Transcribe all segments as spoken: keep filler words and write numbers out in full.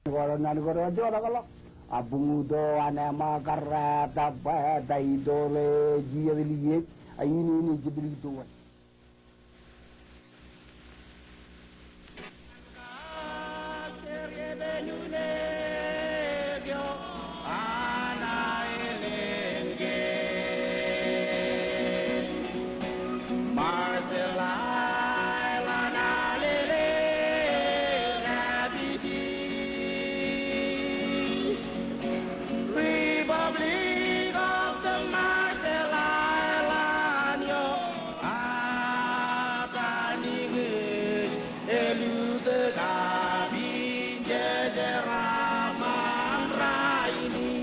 Kōrā naan kōrā joḷọk. Abuñuto, anema, karrata, bwe, taitōḷe, jijet likiej, a in in ej jeplik tuwōn. Republic of the Marshall Islands, eo ataningej elutōk kab injeje raṃṃan rainin.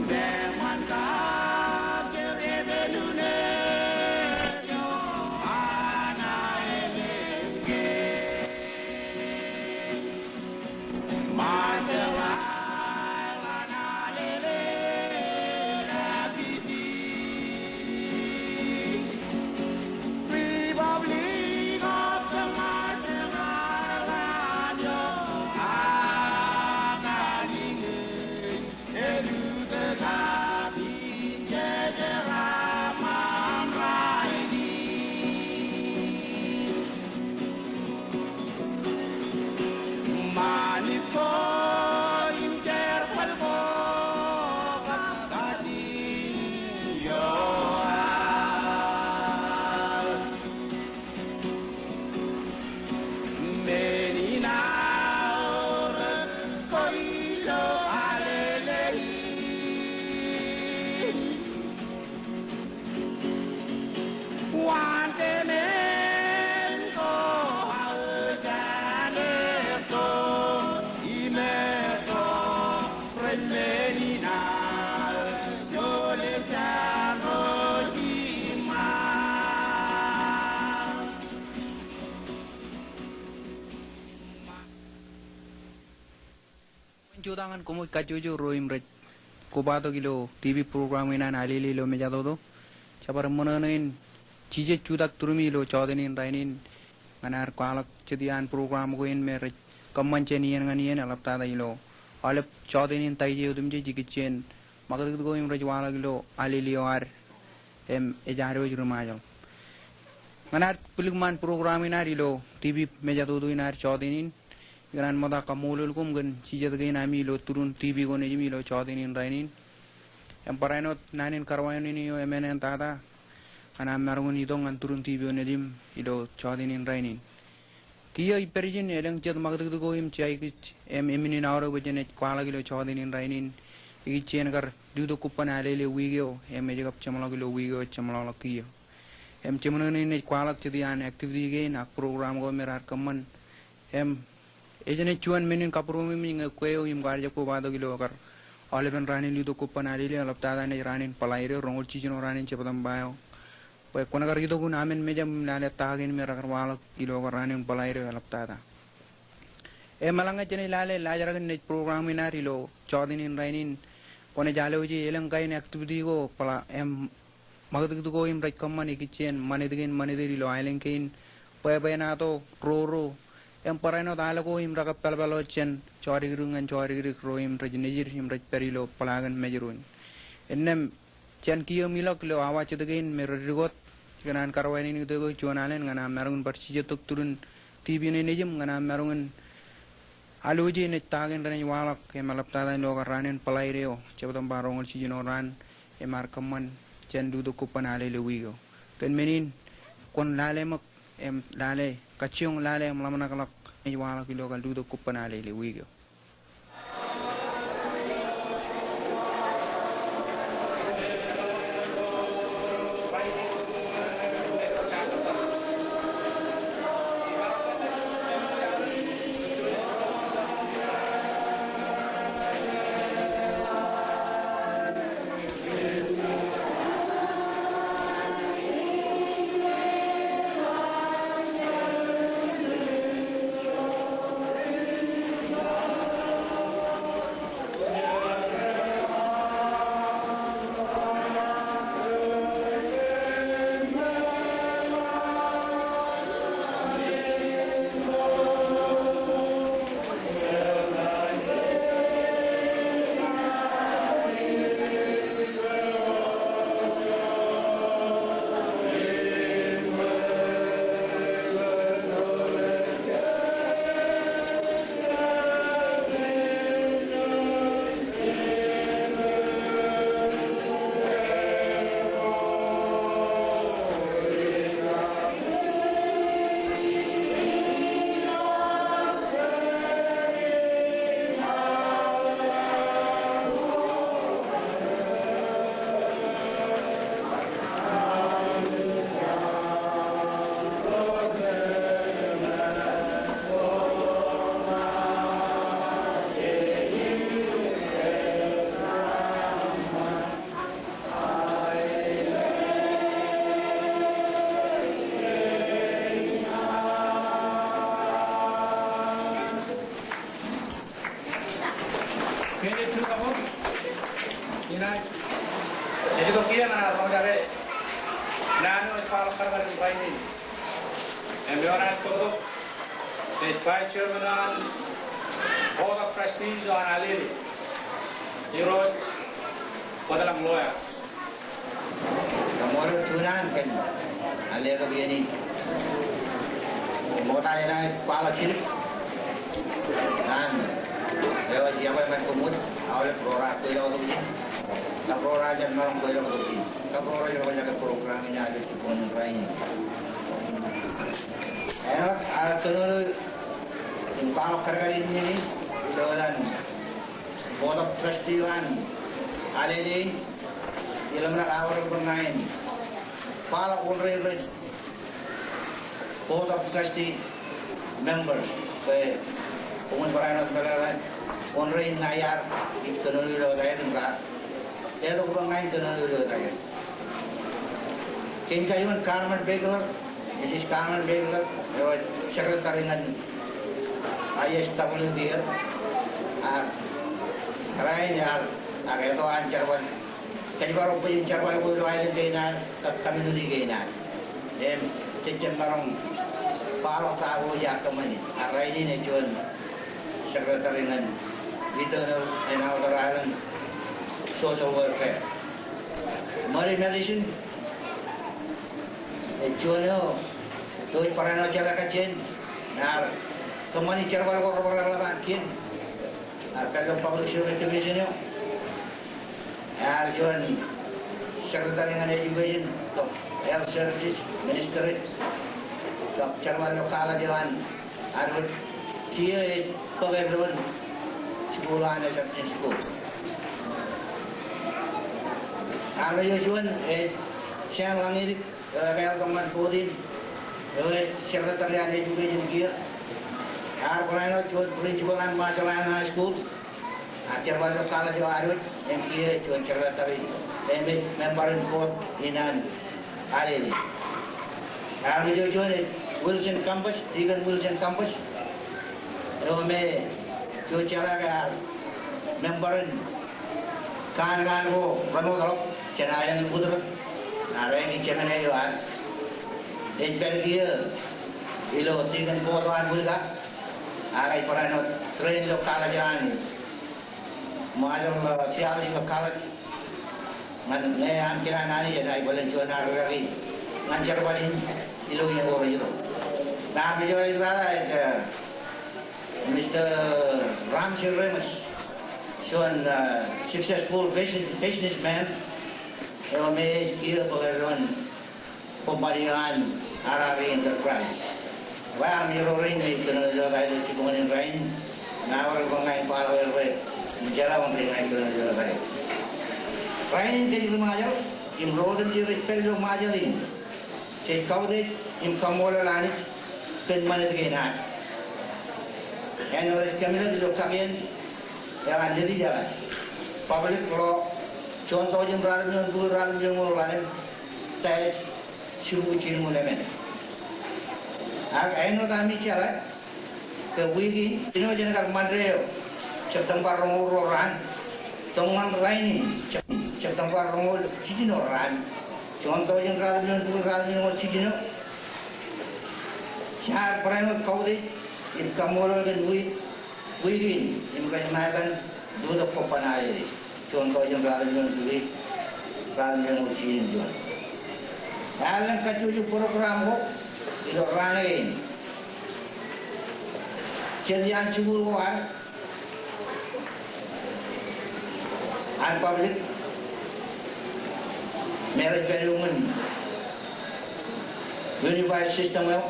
Deṃaan kab jerbal eo anaelōñ ke. Jutak ñan koṃij kajjojo ro im rej kobatok ilo TV program in an Alele ilo Mejatoto. Jebar ṃōṇōṇō in jijet jutak turimi ilo jọteen in rainin ñan ad kwaḷọk jet iaan program ko in me rej kōṃṃan jān iien ñan iien eḷaptata ilo aolep jọteen in Taije otemjej ikijjien ṃakūtkūt ko im rej waḷọk ilo Alele eo ad im ej ad wōj ri Ṃajeḷ. Ñan ad bwilōñ ṃaan program in ad ilo TV Mejatoto in ad jọteen in, ikōṇaan ṃōtta kaṃṃoolol koṃ kōn jijet kein ami ilo turun TV ko nejim ilo jọteen in rainin. Im barāinwōt naan in karuwainene eo emān en tata ñan aṃ maroñ in itok ñan turun TV ko nejim ilo jọteen in rainin. Kiiō ippād ijin elōñ jet ṃakūtkūt ko im jeaikij im emin in aorōk bwe jenaaj kwaḷọk ilo jọteen in rainin ikijjien kar lutōk kobban Alele wiik eo im ej kab jeṃḷọk ilo wiik eo ej jeṃḷọkḷọk kiiō. Im jeṃōṇōṇō in ej kwaḷọk jet iaan activity kein ak program ko me raar kōṃṃan. Im ej jenaaj juon men in kabūroṃōj ñe kwe eo im kwaar jab kobatok ilo kar aolepen raan in lutōk kobban Alele eḷaptata naaj raan in Bōḷaide, roñoul jiljino raan in September eo. Bwe kwōn kar itok un amen mejaṃ im lale ta kein me rekar waḷọk ilo kar raan in Bōḷaide eo eḷaptata. Im eḷaññe jenaaj lale laajrak in naaj program in ad ilo jọteen in rainin, kwōnaaj alwōje elōñ kain activity ko bōḷa im ṃakūtkūt ko im rej kōṃṃan ikijjien ṃanit kein ṃanit ilo aelōñ kein, bwebwenato, roro, im barāinwōt al ko im rekab pālpāl wōt jān jọdikdik ñan jọdikdik ro im rej nejid im rej pād ilo bōḷaak in Mājro in. Innām jān kiiō im ilọk ilo awa jet kein me redikot, ikōṇaan karuwainene kōj juon alen ñan aṃ maroñ in bar jijet tok turun TV ko nejim ñan aṃ maroñ in alwōje naaj ta kein renaaj waḷọk im eḷaptata ilo kar raan in Bōḷaide eo, September roñoul jiljino raan, im ar kōṃṃan jān lutōk kobban Alele wiik eo. Kōn men in, kwōn lale ṃōk im lale, kajjioñ lale im ḷōmṇakḷọk naaj waḷọk ilo kar lutōk kobban Alele wiik eo. Ej itok kiiō ñan ad roñjake naan eo ej kwaḷọk kadkadin rainin. Im eo eṇ aō bōktok ej Vice Chairman eo an Board of Trustees eo an Alele, Irooj Bōtḷọk Loea. Kaṃṃoolol juon an kōn aō letok iien in. Ṃokta eṇ aō kwaḷọk jidik an eo ej yokwe ṃōk koṃ wōt aolep ro raar kweilọk tok ijin, kab ro raar jab maroñ kweilọk tok ijin, kab ro rej roñjake program in ad jibboñōn in rainin. Āinwōt aō kōnono im kwaḷọk kadkadin men in ilo etan Board of Trustee eo an Alele in, iḷōmṇak aō wōr bwe ña in kwaḷọk wōn rein rej Board of Trustee members, bwe koṃwin barāinwōt meḷeḷe wōn rein ña iar kōnono ilo etaer im raar letok bwe ña in kōnono ilo etaer. Kōn kajuon Carmen Begler, Mrs. Carmen Begler, eo ej secretary ñan I S W kiiō, ak kōrā in ear, ak eto an jerbal, kōjparok bwe jen jerbal ko ilo aelōñ kein ad, kab community kein ad. Im jej jab maroñ kwaḷọk ta ko ej kōṃṃani. Ak rainin ej juon secretary ñan Internal and Outer Island Social Welfare. Mary Mathieson, ej juon eo, eo ej barāinwōt jeḷā kajjien, ear kōṃṃani jerbal ko rebar ḷap an kien, ak pād ilo Public Service Commission eo. Ear juon secretary ñan Education, kab Health Services Ministry, kab jerbal ilo college eo an Edward, kiiō ej bōk eddoin school eo an Assumption School. Armej eo juon ej Sean Langeliik, eo ekāāl tok ñan fourteen, eo ej secretary an education kiiō. Ear barāinwōt juon principal an Marshall Islands High School, ak jerbal ilo college eo Edward, im kiiō ej juon secretary, im ej member in board in an Alele. Armej eo juon ej Wilson Campos, Deacon Wilson Campos, eo me juon jeḷā ke ear member in kanaan ko remootḷọk jān aelōñ in Kutrōt, ak eñin jemān eo ad ej pād kiiō ilo deacon board eo an Wilka, ak ej barāinwōt train ilo college eo an Marshall, uh, Theological College. Ñan ñe aṃ kōṇaan Anij enaaj bōlen juon aō rūkaki ñan jerbal in ilo iien ko rej itok. Ak armej eo ej lale ej, uh, Mister Ramsey Ramos, juon, uh, successful business, businessman, eo me ej kiiō bōk eddoin company eo an R R E Enterprise. Bwe armej ro rein ej kōnono ilo etaer ilo jibboñōn in rainin, im aorōk bwe ña in kwaḷọk er bwe in jeḷā wōn rein rej kōnono ilo etaer. Rainin kōj ri-Ṃajeḷ im ro otemjej rej pād ilo Ṃajeḷ in, jej kautiej im kaṃṃoolol Anij kōn ṃanit kein ad. Āinwōt ej kōmmitōk ilo kakien eo an Nitijeḷā, public law, juon tọujin ratimjuon bukwi ratimjuon ḷalem, page jilu jilñuul emān. Ak āinwōt ami jeḷā ke wiik in, jino jān kar Ṃande eo, September roñoul ruo raan, tok ṃaan rainin, Sep-, September roñoul jiljino raan, juon tọujin ratimjuon bukwi ratimjuon jiljino, jaar barāinwōt kautiej im kaṃṃoolol kōn wiik, wiik in im rej ṃae iten lutōk kobban Alele, juon tọujin ratimjuon bukwi ratimjuon jiljino. Ear lōñ kajjojo program ko ilo raan kein. Jet iaan jikuuḷ ko ad, an public me rej pād iuṃwin unified system eo,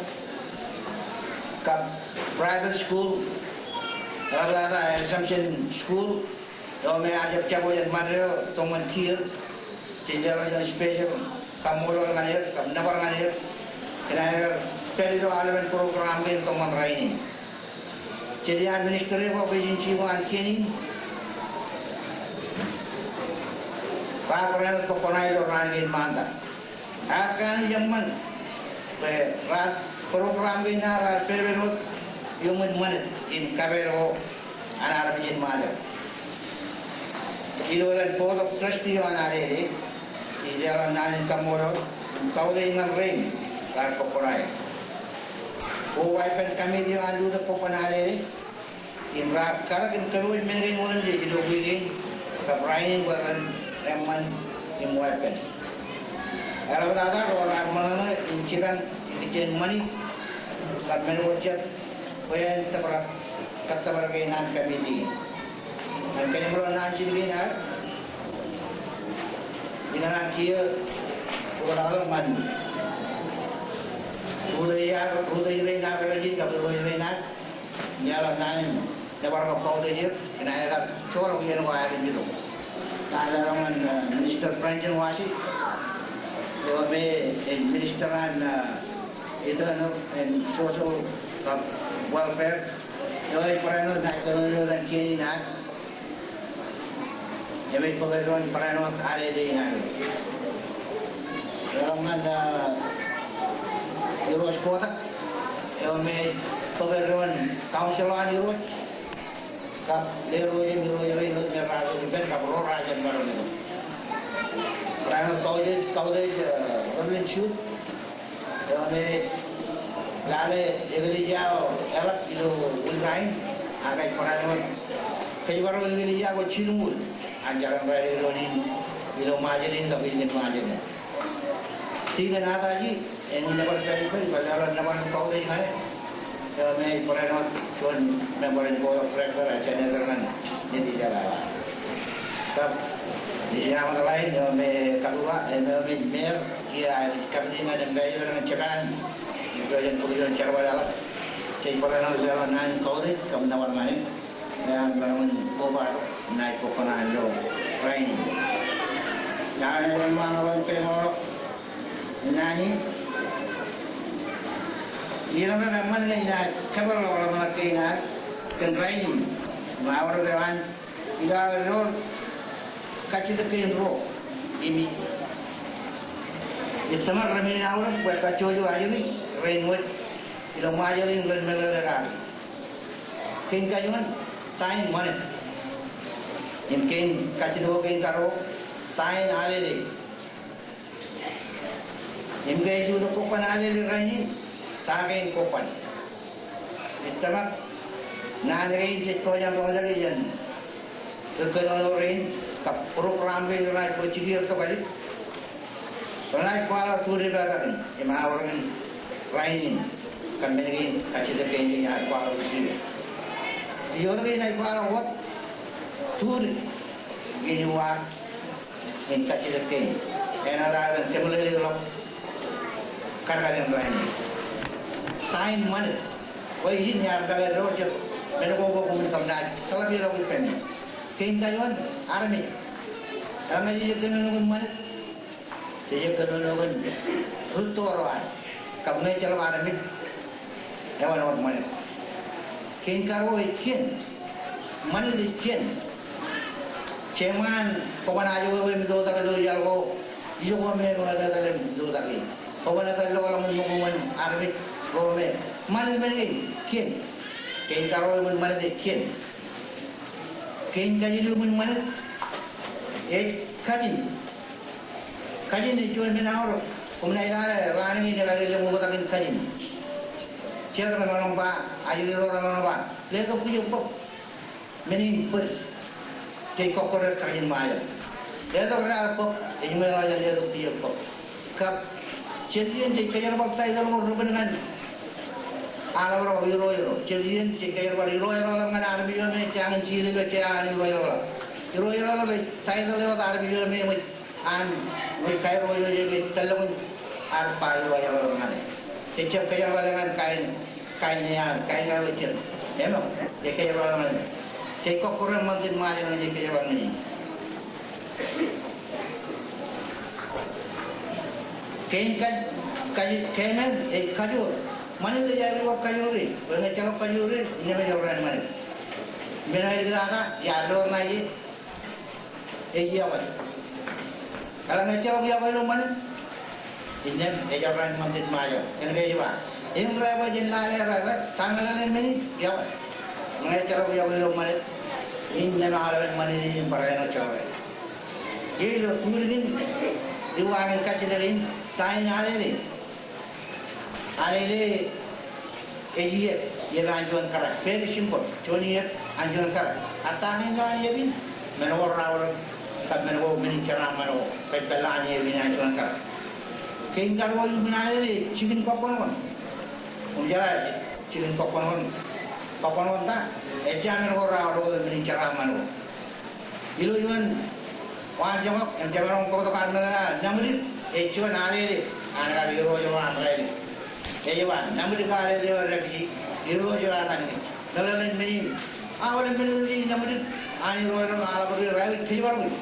kab private school, eḷapḷaata Assumption School, eo me ear jab jako jān Ṃande eo tok ṃaan kiiō. Jej leḷọk juon special kaṃṃoolol ñan er kab nōbar ñan er kōn aer pād ilo aolepen program kein tok ṃaan rainin. Jet iaan ministry ko, agency ko an kien in, raar barāinwōt bōk koṇaer ilo raan kein ṃaantak. Ak kōn eṃṃan bwe raar, program kein ad raar pād wōt iuṃwin ṃanit im kapeel ko an armej in Ṃajeḷ. Ilo etan Board of Trustee eo an Alele, ij leḷọk naan in kaṃṃoolol im kautiej ñan rein raar kōkkoṇa aer. Koba ippān committee eo an lutōk kobban Alele, im raar karōk im kōpooj men kein otemjej ilo wiik in, kab rainin bwe ren eṃṃan im weeppān. Eḷaptata ro raar ṃōṇōṇō im jipañ ikijjien ṃani kab men ko jet bwe en tōprak kōttōpar kein an committee in. Im kōjeṃḷọk naan jidik in ad, ikōṇaan kiiō rūkōtḷọk ñan rūtōk rein ad, rūtōk rein ad, rūtōk rein ad. Im leḷọk naan in nōbar kab kautiej er, kōn aer kar joḷọk iien ko aer ej itok. Ña leḷọk ñan, eh, Minister Brandon Washi, eo me ej Minister an, eh, Internal and Social kab Welfare, eo ej barāinwōt naaj kōnono etan kien in ad. Im ej bōk eddoin barāinwōt Alele in ad. Leḷọk ñan, ah, Irooj Kotak, eo me ej bōk eddoin council eo an Irooj, kab Irooj im Irooj rein wōt me raar ippān kab ro raar jab maroñ itok. Barāinwōt kautiej, kautiej, ah, Reverend Shute, eo me lale eklejia eo eḷap ilo Wilka in, ak ej barāinwōt kōjparok eklejia ko jilñuul an jeran raelep doon in ilo Ṃajeḷ in kab ilo Ṃajeḷ in. Tikōn Ataji, enaaj nōbar pād ippān, bar leḷọk nōbar in kautiej ñan e, eo me ej barāinwōt juon member in board of director ak senator ñan Nejid Jeḷāḷā. Kab Ijinaṃōt Lain, eo me kaduka, eo me ej mayor, kiiō aer ej committee ñan ambassador ñan Japan, ilo juon bōk juon jerbal eḷap. Jej barāinwōt leḷọk naan in kautiej kab nōbar ñan e, ñan ṃōṇōṇō in kobatok naaj kōkkoṇa ilo rainin. Ña ij ṃaan ḷọk kōn naan in. Iien eo ṃōk eṃṃan ñe inaaj kōpeḷḷọk ḷōmṇak kein ad kōn rainin im aorōk eo an ilo aō door kajjitōk kein ro im ij tōmak ri men in aorōk bwe kajjojo ajri rein wōj ilo Ṃajeḷ in ren meḷeḷe kake. Kein kajuon, ta in ṃanit? Im kein kajjitōk kein karuo, ta in Alele? Im ke ej lutōk kobban Alele rainin, ta kein kobban? Ij tōmak naan kein jej pojak in roñjake jān ri kōnono rein kab program kein renaaj bōk jikier tokālik, renaaj kwaḷọk turin pepakin im aorōkin rainin kab men kein kajjitōk kein ear kwaḷọk jikier. Ij otemjej inaaj kwaḷọk wōt turin in uwaak in kajjitōk kein. Enaaj etal kōmeḷeḷeik ḷọk kadkadin rainin. Ta in ṃanit? Bwe ijin ear bōk eddo jet men ko bwe koṃwin kōm naaj jeḷā ḷọk ippān e. Kein kajuon, armej. Eḷaññe jej kōnono kōn ṃanit, jej kōnono kōn rūtto ro ad. Kab ñe ejjeḷọk armej, ewan wōt ṃanit. Kein karuo ej kien. Ṃanit ej kien. Jeṃaan, kwōban ajowewe im itoktak ilo iaḷ ko, ijoko me eo etal im itoktak e. Kwōban etal ḷọk ḷọk ñan ṃōko ñan armej ro me ṃanit men kein kien. Kein karuo iṃōn ṃanit ej kien. Kein kajin iṃōn ṃanit ej kajin. Kajin ej juon men aorōk. Koṃ naaj lale raan kein ekar lelōñ oktak in kajin. Jet remaroñ ba, ajri ro remaroñ ba, letok kiiō bōk men in bōd. Jej kọkkure kajin Ṃajeḷ. Letok raar bōk, ej ṃool aō jān letok kiiō bōk. Kab jet iien jej kōjerbal title ko repen ñan aḷap ro, irooj ro. Jet iien jej kōjerbal irooj ro ḷap ñan armej eo me ej jañin jijet ilo jea an irooj ro ḷap. Irooj ro ḷap ej title eo wōt armej eo me eṃōj an, eṃōj kairo eo ej tōllọk in ad ba irooj ro ḷap ñan e. Jej jab kōjerbale ñan kain, kain eo an, kain eo ej jet. Eṃōj, jej kōjerbale ñan e. Jej kọkkure ṃantin Ṃajeḷ ñe jej kōjerbal ñan e. Kein kaj, kaj, kein eo ej kajoor. Ṃanit ej aikuj wōr kajoor e. Bwe ñe ejjeḷọk kajoor e, innām ejjab raan ṃanit. Men eo ej tata, iar door ṇa ie, ej iọkwe. Eḷaññe ejjeḷọk iọkwe ilo ṃanit, innām ejjab raan ṃantin Ṃajeḷ. Kōnke ej ba, im rej ba jen lale, rej ba, ta ñan lale men in, iọkwe. Ñe ejjeḷọk iọkwe ilo ṃanit, in ñan aolepen ṃanit in barāinwōt jọọre. Ilo kūr in, ewōr an kajjitōk in, ta in Alele. Alele ej iep, iep an juon kōrā. Very simple. Juon iep an juon kōrā. Ak ta kein ilo an iep in? Men ko raorōk, kab men ko men in jeraaṃṃan ko, kab pād ilo an iep in an juon kōrā. Kein kar ko iuṃwin Alele, jikin kọkkọṇkọṇ. Im jeḷā jikin kọkkọṇkọṇ. Kọkkọṇkọṇ ta, ejja men ko raorōk otemjej men in jeraaṃṃan ko. Ilo juon waanjoñak, im jemaroñ tok tok armej ṇa, Naṃdik ej juon Alele an kar irooj ro an Raelep. Ej ba, Naṃdik Alele eo an Raelep, irooj ro an Naṃdik. Meḷeḷein men in, aolep men in Naṃdik an irooj ro an Raelep, aikuj kōjparok.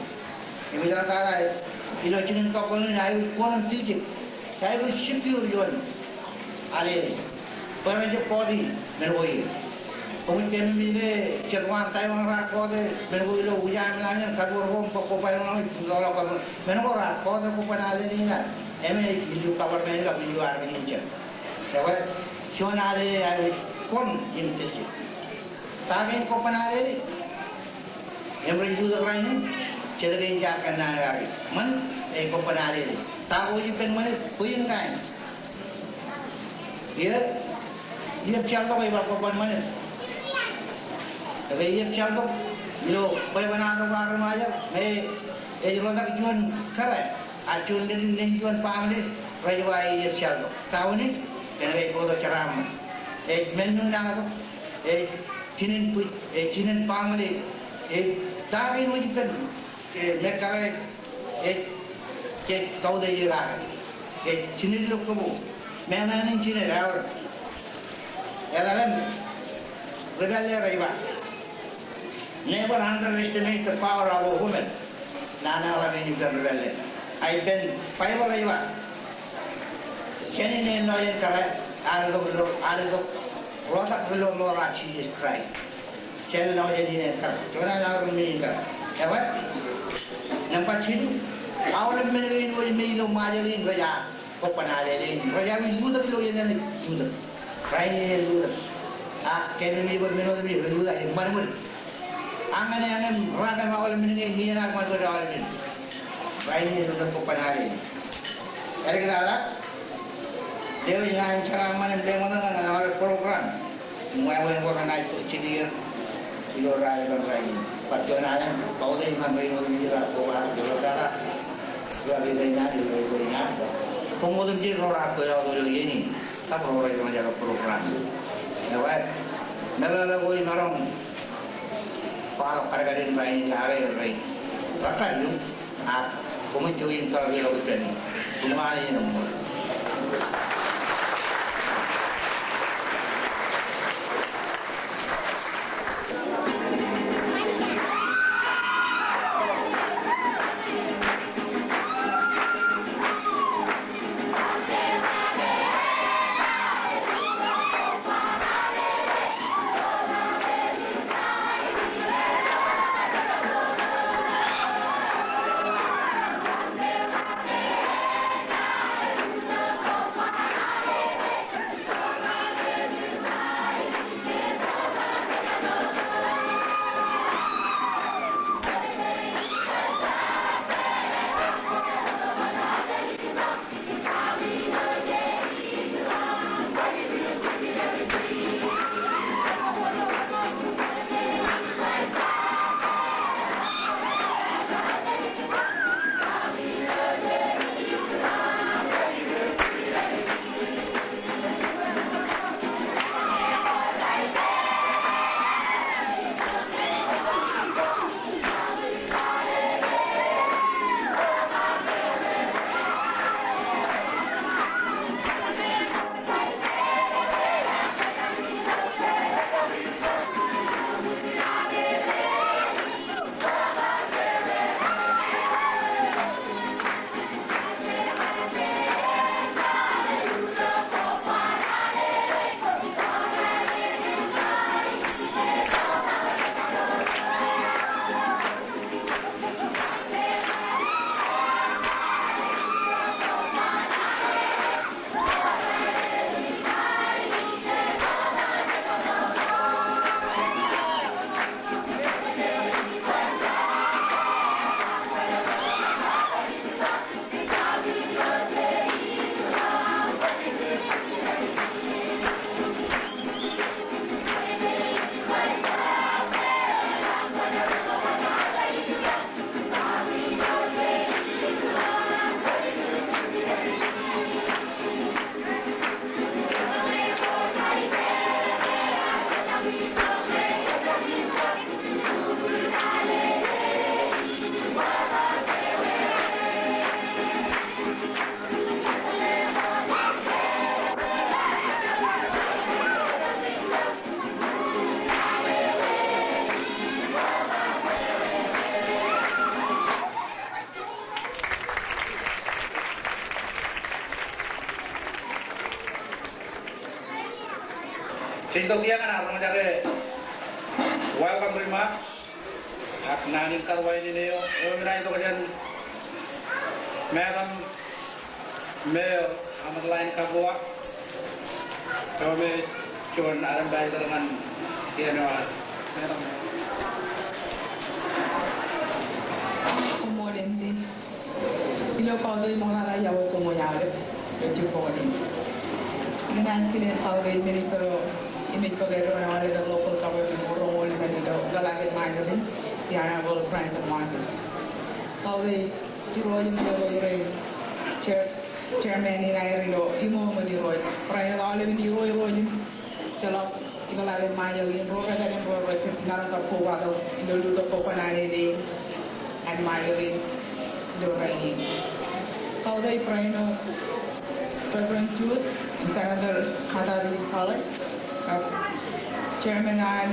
Im ej tata ilo jikin kọkkọṇ in, aikuj kōṇaan tiljek. Aikuj secure juon Alele. Bwe ren jab kọọte men ko ie. Koṃij kōmij ke jet waan Taiwan raar kọọte men ko ilo wūja im laññe, kab wōr ko im bōk kobba eo ṇe, ilo kab men ko raar kọọte kobban Alele in ad. Im ej ilju government kab ilju armej in jet. Ekwe, juon Alele eo ej kōṇaan im tiljek. Ta kein kobban Alele? Im rej lutōk rainin, jet kein jaar kōnnaan kake. Ṃanit ej kobban Alele. Ta ko ej ippān ṃanit, bwe in kain. Ie, iep jaltok ej ba kobban ṃanit. Ekwe iep jaltok, ilo bwebwenato ko armej eo, ñe ej rotak juon kōrā, ak juon leddik nen juon baaṃle, rej ba iep jaltok. Ta wōn ej? Kōn ke ej bōktok jeraaṃṃan. Ej men eo nañtok, ej jinen bwij, ej jinen baaṃle, ej ta kein wōj ippān, e, men kōrā ej, ej kautiej kake. Ej jinen ilo kōbo. Meñe ṇe en jinen ewōr. Etal im ri pālle rej ba, never underestimate the power of a woman. Naan eo ḷak in ippān ri pālle. Ak ippān Baibōḷ ej ba, jān in āinwōt kōrā, ad itok ilo, ad itok rotak ilo ṃool eo an Jisōs Kraist. Jān ḷọk jān in āinwōt kōrā. Juon eo an aorōk men in kōrā. Ekwe, nōṃba jilu, aolep men kein wōj me ilo Ṃajeḷ in rej ba kobban Alele in, rej aikuj lutōk ilo iien eṇ ej lutōk. Rainin ej lutōk. Ak kōmij bōk men otemjej rej lutōk, ej ṃadṃōd. Ak ñan eñin rak im aolep men kein iien ak ṃadṃōd aolep men. Rainin ej lutōk kobban Alele. Āliktata, lewōj ñan jeraaṃṃan im leṃōṇōṇō ñan aolep program. Im wāween ko renaaj bōk jikier ilo raan eo an rainin. Bar juon alen, kautiej ñan rein otemjej raar kobatok ilo tata. Ilo alen, ilo alen. Koṃ otemjej ro raar kwōj aō ilo iien in. Kab ro rej roñjake program. Ekwe, meḷeḷe ko imaroñ kwaḷọk kadkadin rainin, ḷe rej rekkar eo. Ak koṃwin jouj im tōre ḷọk ippāmi. Koṃ aikuj in ṃool. Tok iaan ñan ad roñjake welcome remarks ak naan in karuwainene eo, eo im naaj itok jān Madam Mayor Ametlin Kabua, eo me juon ad ambassador ñan kien eo ad. Madam Mayor. Koṃṃool M C. Ilo kautiej ṃoktata iọkwe koṃ wōj aolep ilo jibboñ in. Ikōṇaan kile kautiej minister eo im ej bōk eddo ñan aolep local government ko roñoul emān ilo Ḷalem Ṃajeḷ in, the Honorable Francis Mwansa. Kautiej irooj im ḷapḷọk ro im chair, chairman in aer ilo iṃōṃōj irooj. Barāinwōt aolepān irooj, irooj im ejjeḷọk ilo Ḷalem Ṃajeḷ in ro rej pād im ro rej jab maroñ kar kobatok ilo lutōk ko kwōn alele in an Ṃajeḷ in ilo rainin. Kautiej barāinwōt Reverend Jude im Senator Hatari Pallot, kab chairman an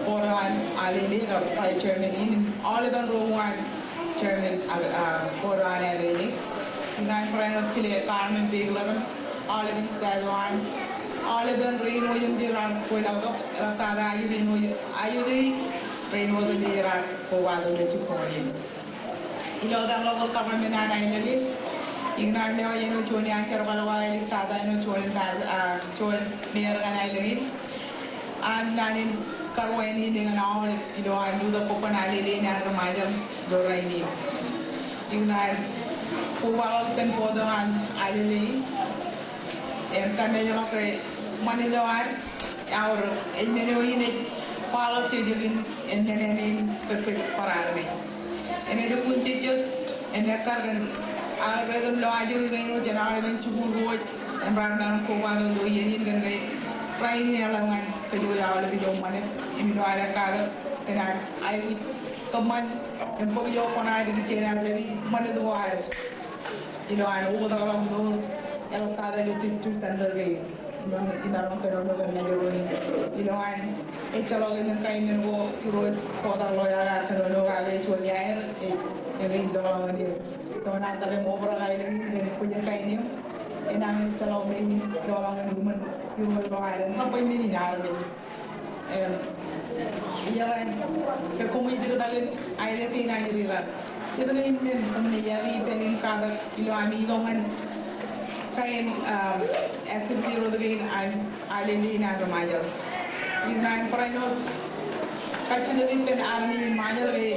board an alele kab vice chairman in, aolepān ro uwaan chairman, ah, ah, board an alele. Ikōṇaan barāinwōt kile Carmen Bigler, aolepān staff eo an, aolepān rein wōj im jeraar kweilọk tok, eḷaptata ajri in wōj, ajri rein wōj im jeraar kobatok ilo jibboñ in. Ilo etan local government an aelōñ in, ikōṇaan lewōj āinwōt juon iaan jerbal ko aelōñ, tata āinwōt juon, ah, juon mayor ñan aelōñ in. An naan in karuwainene ñan aolep ilo an lutōk ko kwōn alele in an ri Ṃajeḷ ilo rainin. Ikōṇaan kobaḷọk ippān board eo an alele in im kōmmeḷọk ke ṃanit eo ad eaorōk, ej men eo in ej kwaḷọk jejek in, im men eo in kōkōj bar armej. Im elukkuun jejjet im ekkar kōn aō rej itok im lo ajri rein wōj jān aolepān jikuuḷ ko wōj im raar maroñ kobatok ilo iien in kōn ke rainin eḷap ñan kōj wōj aolep ilo ṃanit im ilo ad ekkatak kōn ad aikuj kōṃṃan im bōk ijo kwōnaaj ri jenaaj lale ṃanit ko ad ilo an oktak ḷọk mour eḷaptata ilo district center kein. Im, im maroñ kōnono kōn men eo in. Ilo an ejjeḷọk in kain men ko irooj kotak ḷọk aō kōnono kake juon iaer, e, e, ej lọḷọk ñan eō. Ilo an tōre im obrak aelōñ in kōn bwijin kain eō. Enañin ejjeḷọk men in lọḷọk ñan iṃōn irooj ro ad im kab bwe men in armej. Im, ijeḷā ke koṃij diktak in aelōñ kein ajri raṇ. Jet kein men koṃ naaj ippān im katak ilo ami itok ñan kain, um, activity ro kein an alele in an ri Ṃajeḷ. Ikōṇaan barāinwōt kajjitōk ippān armej in Ṃajeḷ ke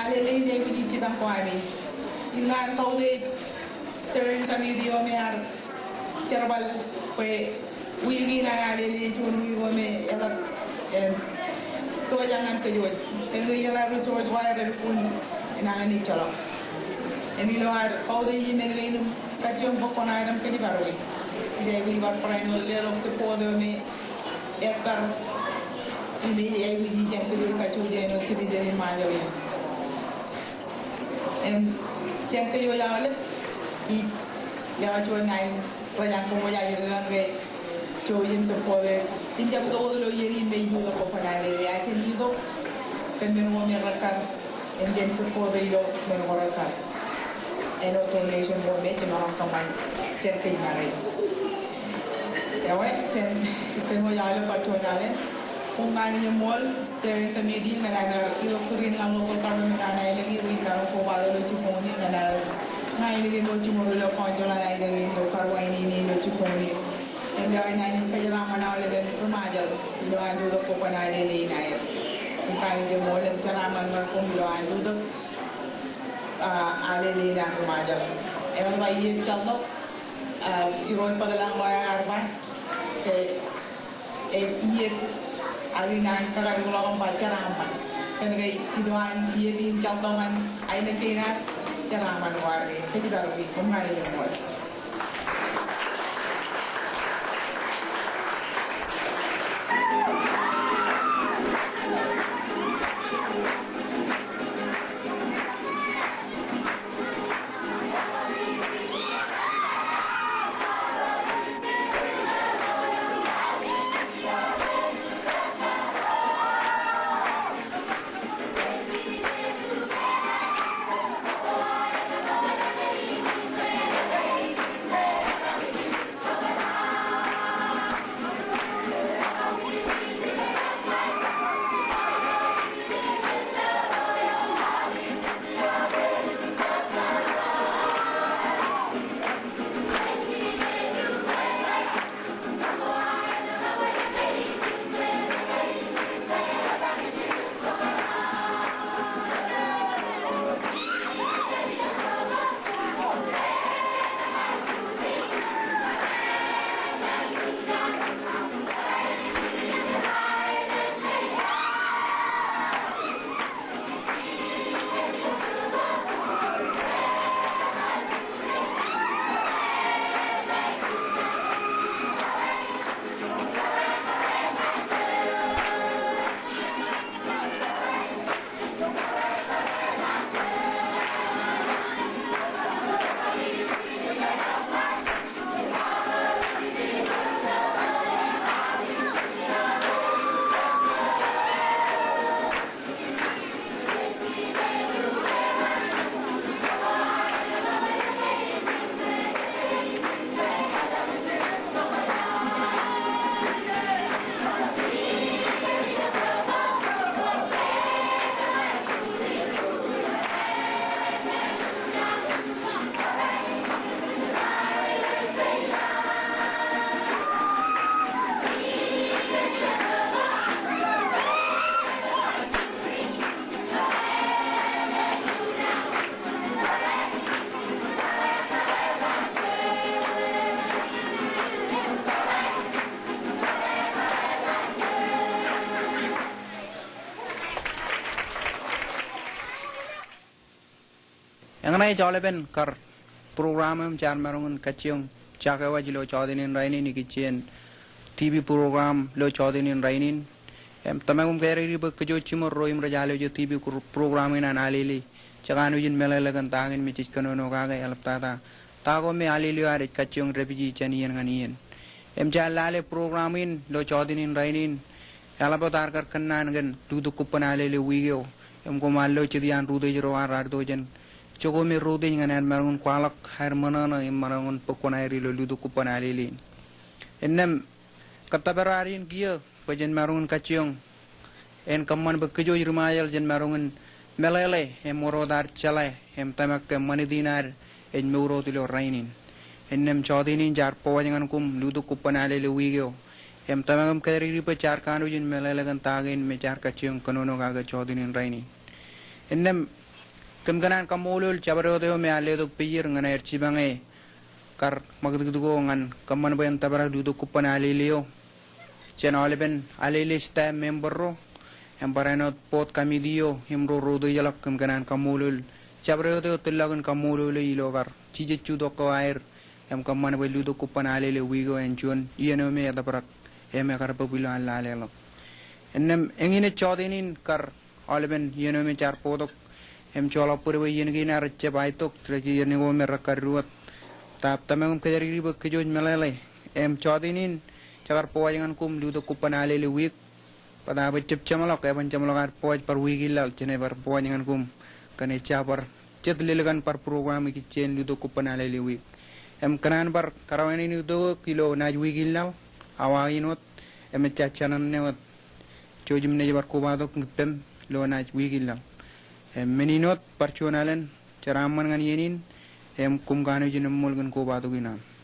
alele in ej aikuj jipañ ko ami. Ikōṇaan kautiej steering committee eo me ear jerbal bwe wiik in an alele, juon wiik eo me eḷap, em, pojak ñan kōj wōj. Kōn ke ijeḷā resource ko aer elukkuun enañin ejjeḷọk. Im ilo ad kautiej men kein im kajjioñ bōk koṇaer im kōjparok e. Ij aikuj bar barāinwōt leḷọk support eo me ekkar im ej aikuj ijjab kōjro kajjojo āinwōt citizen in Ṃajeḷ in. Im jān kōj wōj aolep, ij lewōj juon naan in rej jañin koṃ wōj ajri raṇ ke jouj im support e. Im jab itok wōt ilo iien in me ij lutōk ko kwōn alele, ak jān itok kōn men ko me rekkar im jān support e ilo men ko rekkar. Āinwōt donation ko me ij maroñ kōṃṃan jān kōjparok e. Ewe, jān ippān wōj aolep bar juon alen. Koṃ ñan ijeṃṃool steering committee ñan an kar itok tūriin ñan local government an aelōñ in, ri-ippān kobatok ilo jibboñ in, ñan an ña in ke ṃool jiṃor ilo council an aelōñ in ilo karuwainene ilo jibboñ in. Im lewōj naan in kōjeraaṃṃan aolepān ri-Ṃajeḷ ilo an lutōk ko kwōn alele in aer. Koṃ ñan ijeṃṃool im jeraaṃṃan ṃōk koṃ ilo an lutōk, ah, alele in an ri-Ṃajeḷ. Eḷap aō iep jar tok, ah, irooj bōkḷọk ḷọk ear ba ke ej iep, ak ikōṇaan kakadikḷọk im ba jeraaṃṃan. Kōn ke ilo an iep in jar tok ñan aelōñ kein ad, jeraaṃṃan ko ad ke. Kōjparok e, koṃ ñan ijeṃṃool. Eñṇe ej aolepen kar program eo im jaar maroñ in kajjioñ jake waj ilo jọteen in rainin ikijjien TV program ilo jọteen in rainin. Im tōmak im kōjatdikdik bwe kōj jiṃor ro im rej alooj TV program in an Alele, jekanooj in meḷeḷe kōn ta kein me jej kōnono kake eḷaptata ta ko me Alele eo ad ej kajjioñ dāpiji jān iien ñan iien. Im jaar lale program in ilo jọteen in rainin, eḷap wōt ad kar kōnnaan kōn lutōk kobban Alele wiik eo. Im koṃ ar lo jet iaan rūtōj ro ad raar itok jān jokwe me rūtōj ñan aer maroñ in kwaḷọk aer ṃōṇōṇō im maroñ in bōk kuṇaer ilo lutōk kobban Alele in. Innām kōttōpar ad in kiiō bwe jen maroñ in kajjioñ en kōṃṃan bwe kōj ri Ṃajeḷ jen maroñ in meḷeḷe im wōr wōt ad jeḷā im tōmak ke ṃanit in ad ej mour wōt ilo rainin. Innām jọteen in jaar bōk waj ñan koṃ lutōk kobban Alele wiik eo. Im tōmak im kōjatdikdik bwe jaar kanooj in meḷeḷe kōn ta kein me jaar kajjioñ kōnono kake jọteen in rainin. Innām kōm kōṇaan kaṃṃoolol jabdewōt eo me ear letok peijir ñan aer jipañ e kar ṃakūtkūt ko ñan kōṃṃan bwe en tōprak lutōk kobban Alele eo jān aolepen Alele staff member ro im barāinwōt board committee eo im ro rūtōjḷọk. Kōm kōṇaan kaṃṃoolol jabdewōt eo tōllọk in kaṃṃoolole ilo kar jijet jutak ko aer im kōṃṃan bwe lutōk kobban Alele wiik eo en juon iien eo me etōprak im ekar bōb ilo an laleḷọk. Innām eñin ej jọteen in kar aolepen iien eo me jaar bōktok im joḷọk bōd bwe iien kein ad jab aetok rej iien ko me rekar diwōj. Tōmak im kōjatdikdik bwe kōj meḷeḷe im jọteen in jekar bōk waj ñan koṃ lutōk kobban Alele wiik. Bōtaab ejjab jeṃḷọk, eban jeṃḷọk ad bōk waj bar wiik in laḷ, jen bar bōk waj ñan koṃ kōn ejja bar jet lelkan bar program ikijjien lutōk kobban Alele wiik. Im kōṇaan bar kōrọọl in itok ilo naaj wiik in laḷ, awa in wōt, im ejja jān ṇe wōt. Jouj im naaj bar kobatok ippem ilo naaj wiik in laḷ. Im men in wōt, bar juon alen, jeraaṃṃan ñan iien in, im koṃ kanooj in eṃṃool kōn kobatok in aṃ.